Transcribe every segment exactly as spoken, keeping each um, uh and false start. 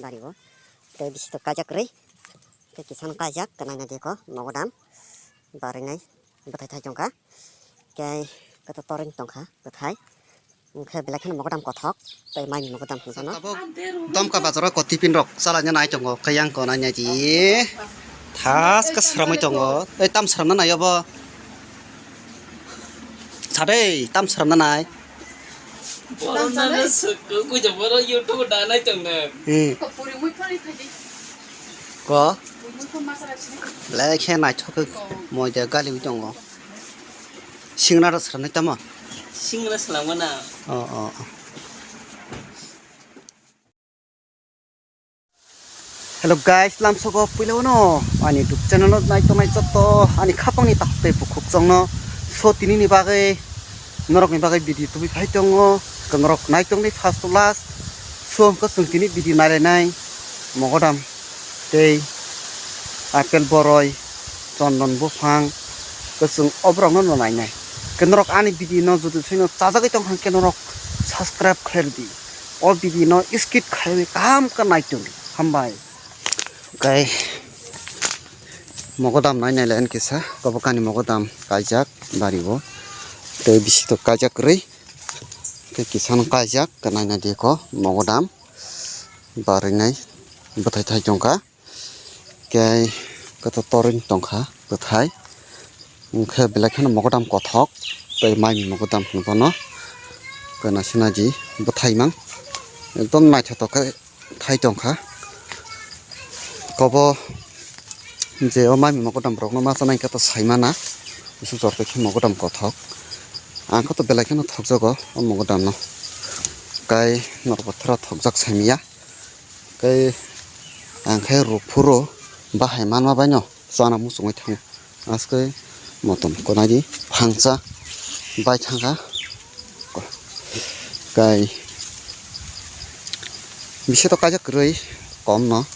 bari o. Tei bisi to kaijak kwrwi. Tei kisa no kaijak, kwnai nai de ko, mogodam. Barwi nai, bwthai thai tongkha. Tei koto toroi tongkha, bwthai. Hwnkhe belai kheno mogodam kothok, tei maini mogodam hwnkhe no. Tabuk Domka bazaro ko tiffin rok chalai nai tongo, khe yang ko nai nai di. Thas khe swramwi tongo. Ei, tam swramna nai obo. Sadei, tam swramna nai. Borok nana swkang, koi jaboro YouTube da nai tong nang. Hmm. Ko? Belai khe naithok khe moida galiwi tongo. Singra rok swramnai tamo? Singra swlamgana. Oh, oh, oh. Hello guys, lamsogo puilawano ani YouTube channel o nai tongnai joto ani khapangni takhuk tei bukhuk chongno. So, tinini bagwi norokni bagwi video tubui phai tongo, norok nai tongdi first to last. So, hwnkhe chwng tini video nailainai mogodam tei apple boroi, chondon buphang, kwchwng oborokno no nainai. Khe norok ani video no jodi soino chajagwi tongkha khe norok subscribe khlai rwdi. O video no skip khaiwi kaham khe nai tongdi. Hambai. Kai mogodam nai nai line kisa, kobo kani mogodam kaijak bari o. Tei bisi to kaijak kwrwi. Tei kisa no kaijak, kwnai nai de ko mogodam. Barwi nai bwthai thai tongkha. Kei koto toroi tongkha bwthai. Hwnkhe belai kheno mogodam kothok tei maini mogodam hwnwi bono. Khe naisina di bwthai mang ekdom naithotok khe thai tongkha. Kobo je o maini mogodam rokno ma chanai khe to saimana. Busu jor khe mogodam kothok. Ang khe to belai kheno thokjago o mogodam no. Kai norok bothora thokjak saimanya. Kai ang khe ruk phuru bahai manma baino chana muchungwi thango. Aske motom konai di phangsa bai thangkha. Kai bisi to kaijak kwrwi kom no.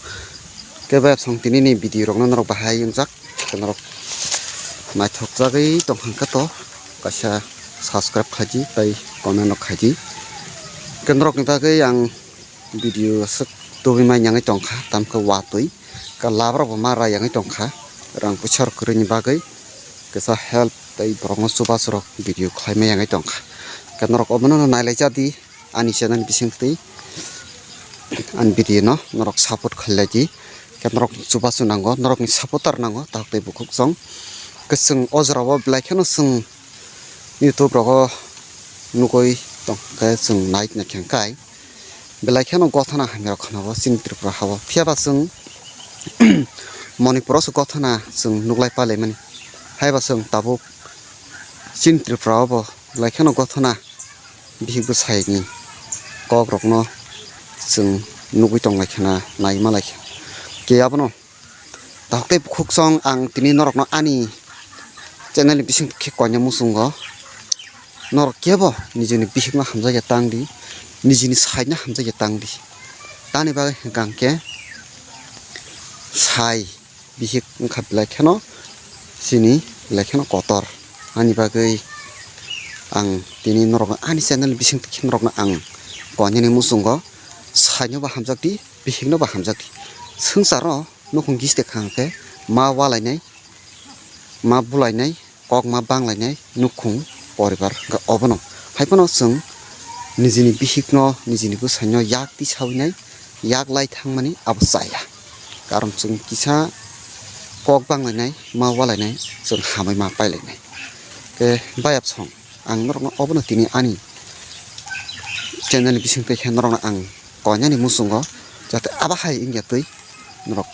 Khe bai song tini ni video rok no norok bahai wngjak. Norok naithok jagwi tong kha to kaisa subscribe khaidi tei comment rok khaidi. Khe norok ni bagwi ang video aswk tubui mai yangwi tongkha, tamkhe watwi ka labrok bo ma ra yangwi tongkha, rang puisa rok kwrwini bagwi kisa help tei borokno chubachu rok video khlaima yangwi tongkha. Khe norok obono no nailaijadi ani channel bisingtwi ani video no norok support khlailaidi. Khe norok chubachu nango, norokni supporter nango, tok tei bukhuk chwng. Khe chwng o jorao belai kheno chwng YouTube rogo nugwi tongkhe chwng nai naikhe kai. Belai kheno gothana hamya rok khna bo chini Tripura hao. Phiya ba chwng Manipur o se gothana chwng nuglai palai mani. Hai ba chwng tabuk chini Tripura o bo belai kheno gothana bihik bwsai ni kok rok no chwng nugwi tong lai khna nai ma lai kha. Khe abono Tok tei bukhuk chwng ang tini norokno ani channel ni bising khe koina muchungo. Norok kebo nijini bihikno hamjakya tang di, nijini saino hamjakya tang di. Tamni bagwi hwnkha hwnkhe sai bihik wngkha belai kheno chini belai kheno kotor. Ani bagwi ang tini norokno ani channel ni bising khe norokno ang koinani muchungo, saino bo hamjak di, bihikno bo hamjak di. Swngcharo nukhung giste kha hwnkhe ma walainai, ma bulainai, kok ma banglainai nukhung poribar hwnkhe obono. Hai phano chwng nijini bihikno, nijini bwsaino yak tisawinai, yak lai thangmani abo chaya. Karon chwng kisa kok banglainai, ma walainai, chwng hamwi ma pailainai. Khe bayap song, ang norokno obono tini ani channel ni bising twi khe norokno ang koinani muchungo, jate abo hai wngya twi norok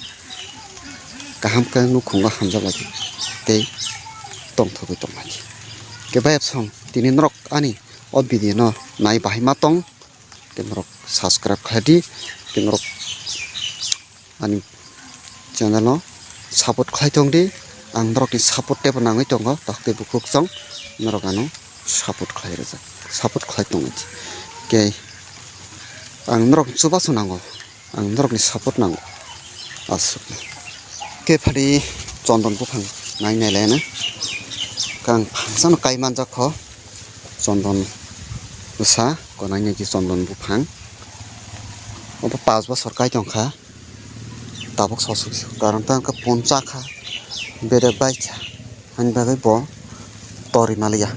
kaham khe nukhungo hamjak lai tei tongthogwi tong lai. Khe bayap song tini norok ani o video no nai bahai ma tong, khe norok subscribe khlai di, khe norok ani channel no support khlai tong di. Ang norokni support teibo nangwi tongo, tok tei bukhuk chwng norok ano support khlai rwjak, support khlai tong di. Khe ang norok chubachu nango, ang norokni support nango. Aswk khe phari chondon buphang nai nai lai na kang phangsa no kai manjak kho. Chondon bwsa konai nai di chondon buphang. Obo pash bosor kai tongkha, tabuk sosok se, karon tei hwnkhe puncha kha, bedek bai kha, ani bagwi bo torwi maliya.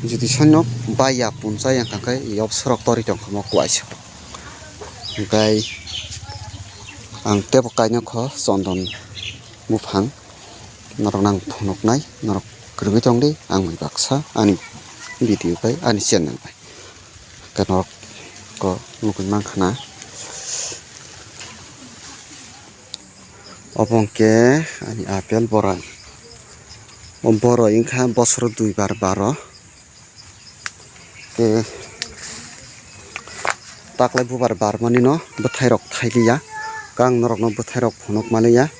Jodi soino baiya puncha ya hwnkhe, yobsorok torwi tongkha mo kuaisa. Hwnkhe ang teibo kainokho chondon buphang norok nang phunuknai, norok kwrwngwi tongdi, ang bai baksa ani video bai, ani channel bai. Hwnkhe norok ko nugwi mankha na. Obo hwnkhe ani apple borai. O borai wngkha bosoro duibar baro. Tei taklai bubar barmani no bwthairok thailiya. Khe ang norokno bwthairok phunuk maliya.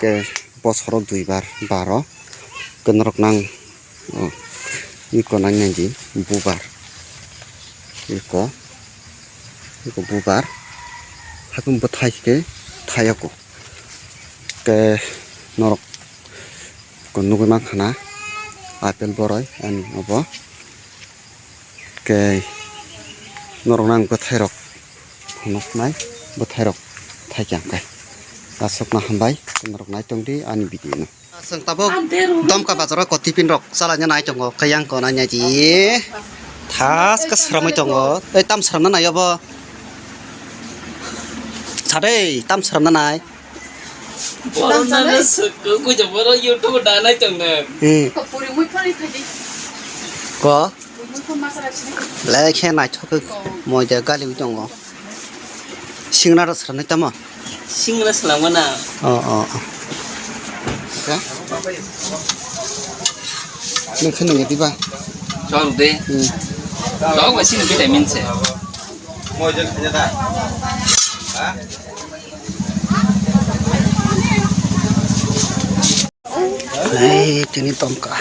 Khe bosoro duibar baro. Khe norok nang, oh, iko nang nai di bubar. Iko, iko bubar. Hakhe bwthai khe thayoko. Khe norok ko nugwi mankha na apple borai ani obo. Khe norok nang bwthairok phunuknai, bwthairok thaikhe hwnkhe. Aswkno hambai, norok naitongdi ani video no. Chwng tabuk Domka bazaro ko tiffin rok chalaina nai tongo, khe yang ko nai nai di. Thas khe swramwi tongo. Ei, tam swramna nai obo. Sadei, tam swramna nai. Borok nana sukku kuja borok YouTube da nai tong nang. Hmm. Puri mui phari phadi. Ko? Mui mui phon masala sini. Lekhe naithok khe moida galiwi tongo. Singra rok swrangwi tamo? Singra swlangma na. Oh, oh, oh. Ka? Nung khe nung yadi ba? Chol de. Hmm. Chol ba sini vitamin se. Moida khanya da. Ha? Hei, tini tongka.